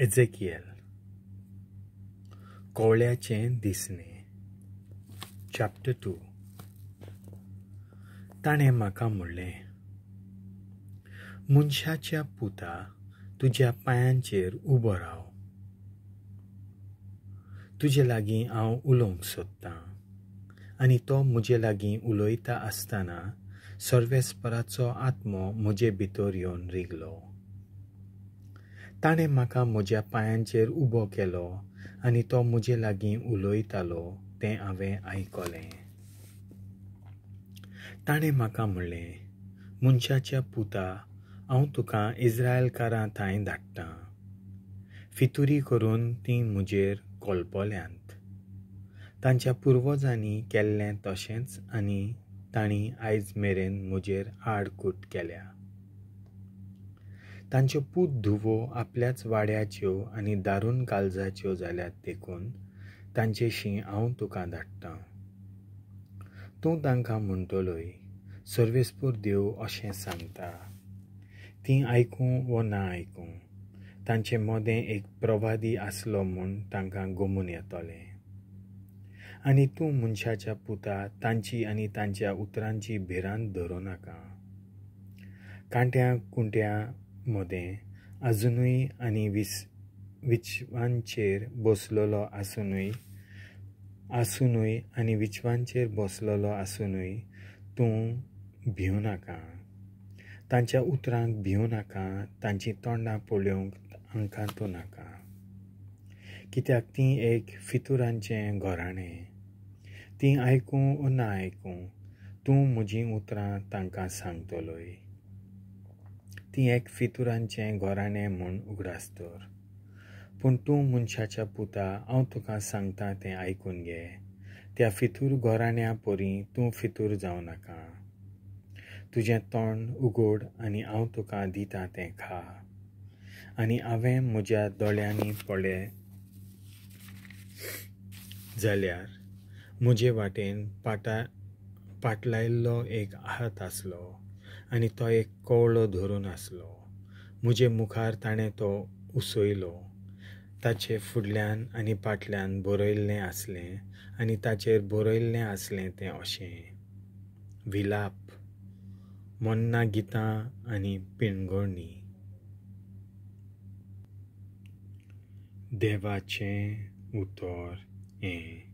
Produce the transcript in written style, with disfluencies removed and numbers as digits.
एझेकियल कोवळ्याचें दिसणें chapter 2. ताणें म्हाका म्हणलें, मनशाच्या पुता, तुज्या पांयांचेर उबो राव. तुजे लागीं हांव उलोवंक सोदतां. आनी तो म्हजे लागीं उलयता आसतना सर्वेस्पराचो आत्मो म्हजे भितर येवन रिगलो. ताणें म्हाका म्हज्या पांयांचेर उबो केलो आनी तो म्हजे लागीं उलयतालो तें हांवें आयकलें. ताणें म्हाका म्हणलें, मनशाच्या पुता, हांव तुका इस्रायलकारां थंय धाडटां. फितुरी करून तीं म्हजेर कोलपोल्यांत. तांच्या पुर्वजांनी केल्लें तशेंच आनी तांणी आयज मेरेन म्हजेर आडकूट केल्या. तांच्यो पूत धुवो आपल्याच वाड्याच्यो आनी दारून काळजाच्यो जाल्यात, देखून तांचेशी हांव तुका धाडटां. तूं तांकां म्हणटलोय, सर्वेस्पर देव अशें सांगता. तीं आयकूं वो ना आयकूं, तांचे मदें एक प्रवादी आसलो म्हूण तांकां गमून येतलें. आनी तूं मनशाच्या पुता, तांची आनी तांच्या उतरांची भिरांत धरूं नाका. कांट्या कुंट्या मदें आजुनूय आनी विचवांचेर बसलेलो आसुनूय आनी विचवांचेर बसलेलो आसुनूय तूं भिवं नाका. तांच्या उतरांक भिवं नाका, तांचीं तोंडां पळोवंक आंकांतूं नाका. कित्याक तीं एक फितुरांचें घराणें. तीं आयकूं वो ना आयकूं, तूं म्हजीं उतरां तांकां सांगतलोय. तीं एक फितुरांचें घराणें म्हूण उगडास दवर. पूण तूं मनशाच्या पुता, हांव तुका सांगता तें आयकून घे. त्या फितूर घराण्या परी तूं फितूर जावं नाका. तुजें तोंड उगड आनी हांव तुका दिता तें खा. आनी हांवें म्हज्या दोळ्यांनी पळय जाल्यार म्हजे वाटेन पाटलायल्लो एक हात आसलो आनी तो एक कवळो धरून आसलो. म्हजे मुखार ताणें तो उसयलो. ताचे फुडल्यान आनी फाटल्यान बरयल्लें आसलें आनी ताचेर बरयल्लें आसलें तें अशें: विलाप, मोन्ना गितां आनी पिणगोणी. देवाचें उतर हें.